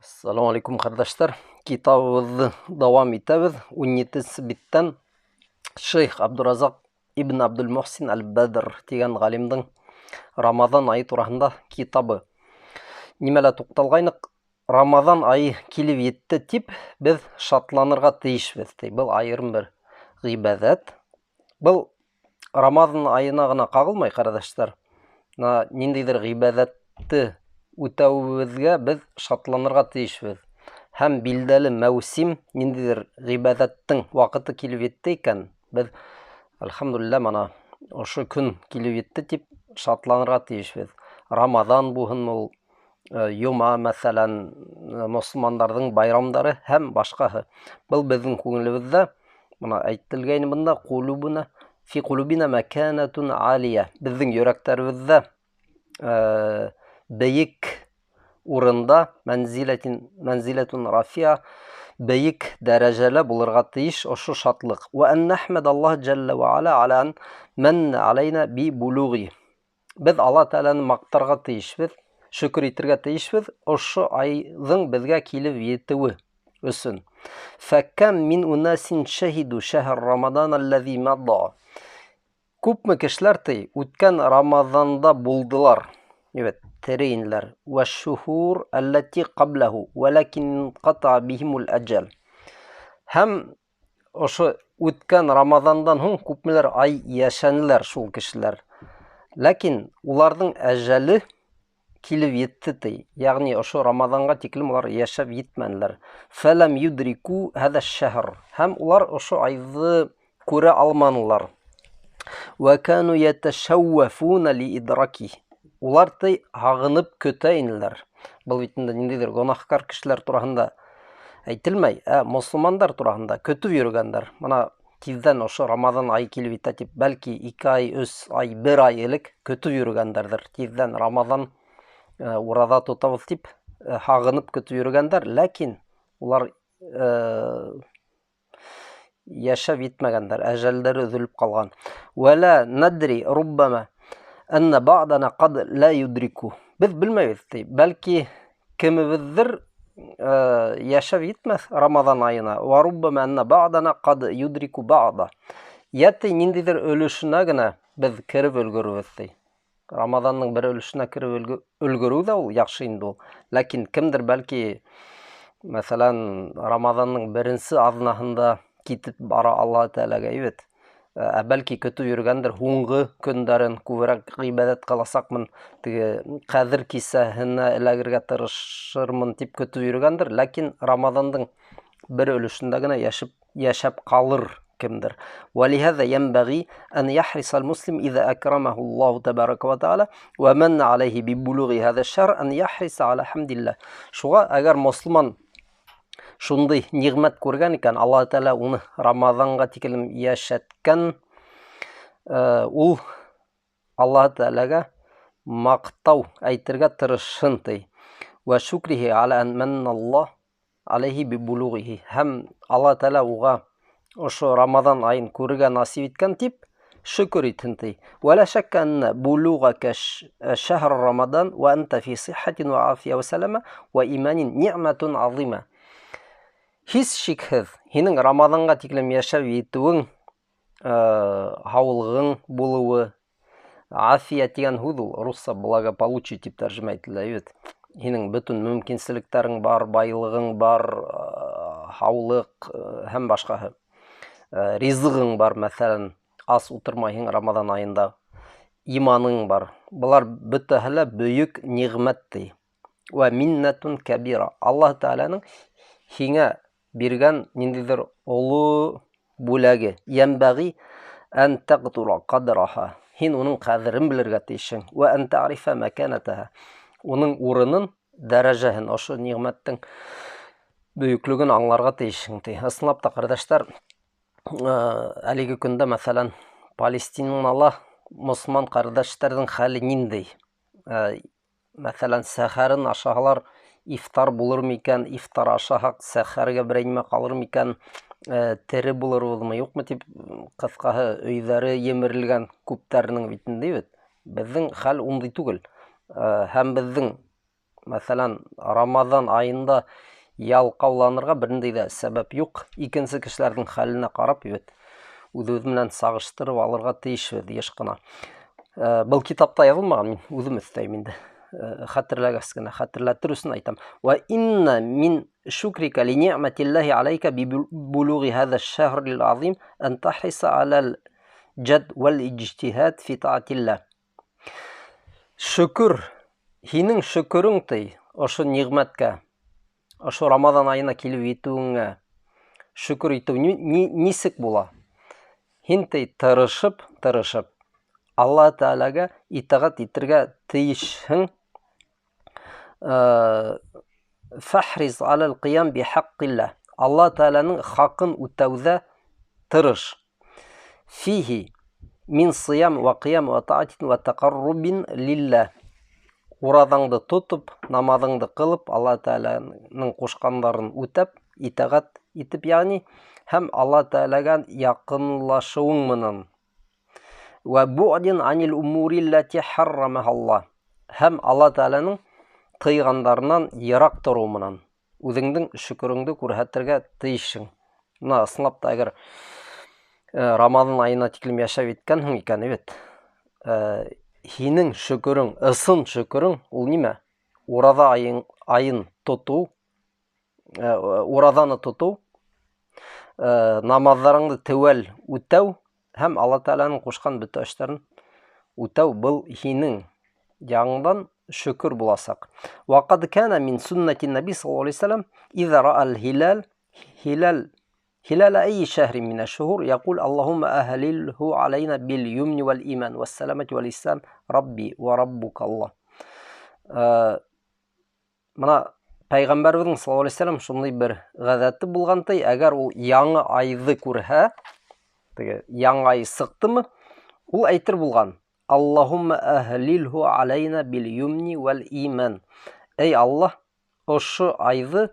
Ассаламу алейкум, ҡәрҙәштәр. Китабыбыҙҙы дауам итәбеҙ. 17-нсе биттән Шейх Абдуразаҡ ибн Абдул-Мухсин Әл-Бәдр тигән ғалимдың Рамаҙан айы тураһында китабы. Нимәлә туҡталғайныҡ? Рамаҙан айы килеп етте тип беҙ шатланырға тейешбеҙ, ти. Был айырым бер ғибәҙәт. Был Рамаҙан айына ғына ҡағылмай, ҡәрҙәштәр. Бына ниндәйҙер ғибәҙәтте үтәүебеҙгә беҙ шатланырға тейешбеҙ. Һәм билдәле мәүсим, ниндәйҙер ғибәҙәттең ваҡыты килеп етте икән, беҙ әлхәмдүлилләһ мана ошо көн килеп етте тип шатланырға тейешбеҙ. Рамаҙан булһын ул, йома, мәҫәлән, мосолмандарҙың байрамдары һәм башҡаһы. Был беҙҙең күңелебеҙҙә, бына әйтелгәйне бында, ҡулубына, фи ҡулубина мәкәнәтун алия. Беҙҙең йөрәктәребеҙҙә бейек урында, мәнзиләтин, мәнзиләтун рафиа, бейек дәрәжәлә булырға тейеш ошо шатлыҡ. Вә ан нәхмәдаллаһ джәллә вә аля аля ан мәннә алейна би булуғи. Беҙ Алла Тәғәләне маҡтарға тейешбеҙ, шөкөр итергә тейешбеҙ ошо айҙың беҙгә килеп етеүе өсөн. Фәкәм мин унасин шәһиду шәһр Рамадан аллази мада. Күпме кешеләр ти үткән Рамаҙанда булдылар. Evet, тере инеләр. Вә шухур аллати ҡаблаху вәләкин ҡата бихимул әҗәл. Һәм ошо үткән Рамаҙандан һуң күпмеләр ай йәшәнеләр шул кешеләр. Ләкин уларҙың әжәле килеп етте ти. Ягъни ошо Рамаҙанға тиклем улар йәшәп етмәнеләр. Фәләм юдрику һәҙә шәһр. Һәм улар ошо айҙы күрә алманылар. Вә кану яташаввафуна ли идраки. Улар ти һағынып көтә инеләр. Был бит инде ниндәйҙер гонаһкар кешеләр тураһында әйтелмәй, ә мосолмандар тураһында көтөп йөрөгәндәр. Бына тиҙҙән ошо Рамаҙан айы килеп етә тип, бәлки 2 ай, 3 ай, 1 ай элек көтөп йөрөгәндәрҙер. Тиҙҙән Рамаҙан ураҙа тотабыҙ тип һағынып көтөп йөрөгәндәр, ләкин улар йәшәп етмәгәндәр, әжәлдәре өҙөлөп ҡалған. Вәлә надри руббама анна баъдана ҡад ла юдрику. Беҙ белмәйбеҙ ти, бәлки кемебеҙҙер йәшәп етмәҫ Рамаҙан айына. Ва руббама анна баъдана ҡад юдрику баъда. Йә ти ниндәйҙер өлөшөнә генә беҙ кереп өлгөрөрбөҙ ти. Рамаҙандың бер өлөшөнә кереп өлгөрөү ҙә ул яҡшы инде ул. Ләкин кемдер бәлки, мәҫәлән, Рамаҙандың беренсе аҙнаһында китеп бара Алла Тәғәләгә, бит. Ә бәлки көтөп йөрөгәндер һуңғы көндәрен, күберәк ғибәҙәт ҡыласаҡмын, теге ҡәҙер кисәһенә эләгергә тырышырмын тип көтөп йөрөгәндер, ләкин Рамаҙандың бер өлөшөндә генә йәшәп ҡалыр кемдер. Вәлиһәҙә йәнбәғи ән яхрисал муслим иҙә әкрамаһу Аллаһу тәбәрәкә вә тәғәлә вә мәннә аләйһи бибулуғи һәҙә шәр ән яхриса аля хәмдилла. Шуға әгәр мосолман шундай ниғмәт күргән икән, Аллаһ Тәғәлә уны Рамаҙанға тиклем йәшәткән, ул Аллаһ Тәғәләгә маҡтау әйтергә тырышһын ти. Вә шукрихи аля ән мәнналлаһ аләйһи бибулуғиһи. Һәм Аллаһ Тәғәлә уға ошо Рамаҙан айын күрергә насип иткән тип шөкөр итһен ти. Вә лә шәккә әннә булуғака шәһр Рамадан вә әнтә фи сиххатин вә афия вә сәләмә вә иманин ниғмәтун азима. Һис шикһеҙ, һинең Рамаҙанға тиклем йәшәп етеүең, һаулығың булыуы, афия тигән һүҙ ул русса благополучие тип тәржемә ителә бит. Һинең бөтөн мөмкинселектәрең бар, байлығың бар, һаулыҡ һәм башҡаһы. Ризығың бар, мәҫәлән, ас ултырмайһың Рамаҙан айында, иманың бар. Былар бөтәһе лә бөйөк ниғмәт ти. Вә миннәтун кәбира. Аллаһ Тәғәләнең һиңә биргән ниндәйҙер оло бүләге. Йәнбәғи ән тәҡдура ҡадраһа. Һин уның ҡәҙерен белергә тейешһең. Вә ән тәғрифә мәкәнәтәһә. Уның урынын, дәрәжәһен, ошо ниғмәттең бөйөклөгөн аңларға тейешһең ти. Ысынлап та, ҡәрҙәштәр, әлеге көндә, мәҫәлән, Палестинала мосолман ҡәрҙәштәрҙең хәле ниндәй? Мәҫәлән, сәхәрен ашаһалар, ифтар булыр микән, ифтар ашаһаҡ, сәхәргә берәй нимә ҡалыр микән, тере булырбыҙмы, юҡмы тип, ҡыҫҡаһы, өйҙәре емерелгән күптәренең бит инде бит. Беҙҙең хәл ундай түгел. Һәм беҙҙең Мәҫәлән, Рамаҙан айында ялҡауланырға бер ниндәй ҙә сәбәп юҡ. Икенсе кешеләрҙең хәленә ҡарап, бит, үҙебеҙ менән сағыштырып алырға тейешбеҙ йыш ҡына. Был китапта яҙылмаған, мин үҙем өҫтәйем инде. Хәтерләгәс кенә, хәтерләтер өсөн әйтәм. Вә инна мин шукрика ли ни'мәтилләһи алейка би булуғи һәҙә шәһрил азим ан тахриса алал джад вәл иджтиһад фи таатилла. Шөкөр, һинең шөкөрөң ти ошо ниғмәткә, ошо Рамаҙан айына килеп етеүеңә шөкөр итеү нисек була? Һин ти тырышып, тырышып Алла Тәғәләгә итәғәт итергә тейешһең. Фәхриз алал ҡиям бихаҡҡилла. Алла Тәғәләнең хаҡын үтәүҙә тырыш. Фихи мин сыям вә ҡиям вә таатин вә тәҡәррубин лилла. Ураҙаңды тотоп, намаҙыңды ҡылып, Алла Тәғәләнең ҡушҡандарын үтәп, итәғәт итеп, ягъни һәм Алла Тәғәләгә яҡынлашыуың менән. Вә бу'дин анил умури ллати харрамаха Аллаһ. Һәм Алла Тәғәләнең тыйғандарынан йыраҡ тороу менән үҙеңдең шөкөрөңдө күрһәтергә тейешһең. Бына ысынлап та, әгәр Рамаҙан айына тиклем йәшәп еткәнһең икән, бит, һинең шөкөрөң, ысын шөкөрөң ул нимә? Ураҙа айын тотоу, ураҙаны тотоу, намаҙҙарыңды теүәл үтәү һәм Алла Тәғәләнең ҡушҡан бөтә эштәрен үтәү, был һинең яңынан шөкөр буласаҡ. Ваҡад кана мин суннати наби саллаллаху алейхи вассалам иза раал хилал хилал хилал әй шәһри мин аш-шуһур яқул Аллаһумма аһлилһу алейна бил юмни вал иман вас саламати вал ислам рабби ва раббука Аллаһ. Мына Пәйғәмбәребеҙҙең саллаллаху алейхи вассалам шундай бер ғәҙәте булған ти, әгәр ул яңы айҙы күрһә, теге яңы ай сыҡтымы, ул әйтер булған: Аллаһумма аһлилһу алейна бил юмни вал иман. Эй Аллаһ, ошо айҙы,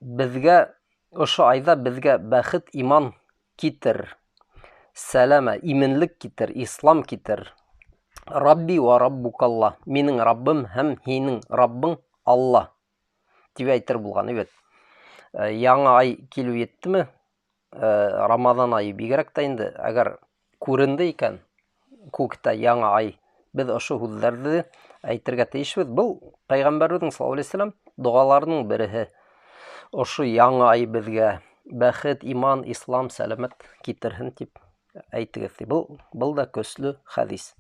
беҙгә, ошо айҙа беҙгә бәхет, иман китер, сәләмә, именлек китер, ислам китер. Рабби ва раббукаллаһ, минең Раббым һәм һинең Раббың Аллаһ тип әйтер булған, бит. Яңы ай килеп еттеме? Рамаҙан айы бигерәк тә инде, әгәр күренде икән күктә яңы ай, беҙ ошо һүҙҙәрҙе әйтергә тейешбеҙ. Был Пәйғәмбәребеҙҙең саллаллаху алейхи вассалам доғаларының береһе. Ошо яңы ай беҙгә бәхет, иман, ислам, сәләмәт китерһен тип әйтегеҙ. Был да көслө хәдис.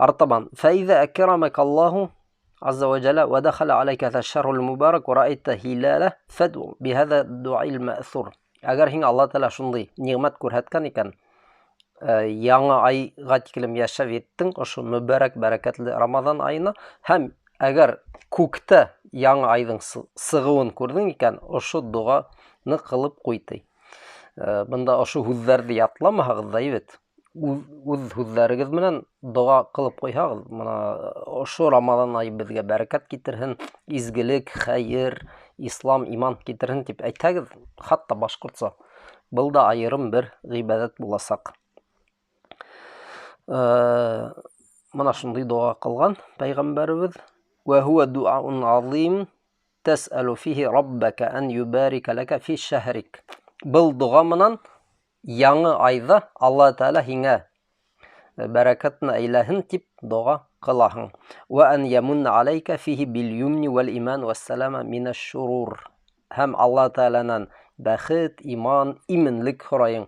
Артабан, фәиҙә әкрамака Аллаһу азза ва джалла ва дахала алейка һаза шәррул мубарак ва раайта хилалә фәдү биһаза дуаил мәҫур. Әгәр һиңә Алла Тәғәлә шундай ниғмәт күрһәткән икән, яңы айға тиклем йәшәп еттең, ошо мөбәрәк, бәрәкәтле Рамаҙан айына, һәм әгәр күктә яңы айҙың сығыуын күрҙең икән, ошо доғаны ҡылып ҡуй ти. Бында ошо һүҙҙәрҙе ятламаһағыҙ да, бит, үҙ һүҙҙәрегеҙ менән доға ҡылып ҡуйһағыҙ, мына ошо Рамаҙан айы беҙгә бәрәкәт китерһен, изгелек, хәйер, ислам, иман китерһен тип әйтһәгеҙ, хатта башҡортса, был да айырым бер ғибәҙәт буласаҡ. Мына шундай доға ҡылған пәйғәмбәребеҙ. Вә һуә дуаун азим тәсәлү фихи раббака ан юбарика лака фи шәһрик. Был доға менән яңы айҙа Алла Тәғәлә һиңә бәрәкәтен әйләһен тип доға ҡылаһың. Вә ан ямунна алейка фихи бил юмни вәл иман вәссәләмә минәш шурур. Һәм Алла Тәғәләнән бәхет, иман, именлек һорайың.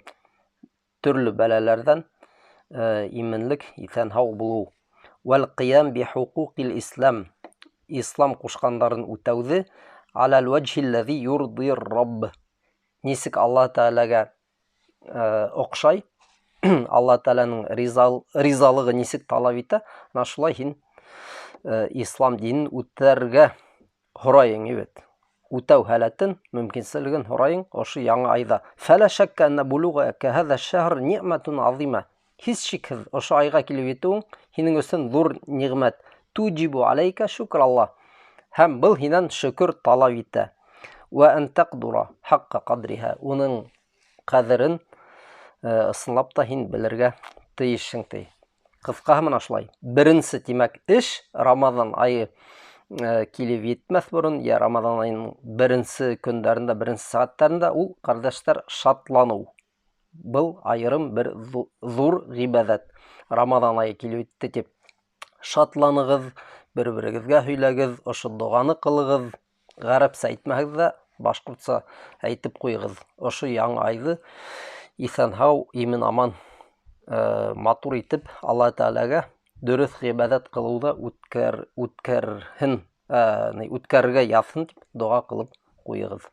Төрлө бәләләрҙән, именлек, иҫән-һау булыу. Вәл ҡиям би хуҡуҡил ислам. Ислам ҡушҡандарын үтәүҙе алал вәджһилләзи юрдир рабб. Нисек Алла Тәғәләгә, оҡшай, Алла Тәғәләнең ризалығы нисек талап итә, ана шулай һин, ислам динен үтәргә һорайың, бит. Үтәү һәләтен, мөмкинселеген һорайың ошо яңы айҙа. Фәлә шәккә әннә булуға кәһәҙә шәһр ни'мәтун азима. Һис шикһеҙ ошо айға килеп етеүең һинең өсөн ҙур ниғмәт. Тужибу алейка шукр Аллаһ. Һәм был һинән шөкөр талап итә. Вә ан тәҡдура хаққа ҡадриһа. Уның ҡәҙерен, ысынлап та һин белергә тейешһең ти. Ҡыҫҡаһы мына шулай. Беренсе, тимәк, эш Рамаҙан айы килеп етмәҫ борон, йә Рамаҙан айының беренсе көндәрендә, беренсе сәғәттәрендә ул, ҡәрҙәштәр, шатланыу. Был айырым бер ҙур ғибәҙәт. Рамаҙан айы килеп етте тип шатланығыҙ, бер-берегеҙгә һөйләгеҙ, ошо доғаны ҡылығыҙ. Ғәрәпсә әйтмәһегеҙ ҙә, башҡортса әйтеп ҡуйығыҙ. Ошо яңы айҙы иҫән-һау, имен-аман, матур итеп Алла Тәғәләгә дөрөҫ ғибәҙәт ҡылыуҙа үткәрһен, үткәрергә яҙһын тип доға ҡылып ҡуйығыҙ.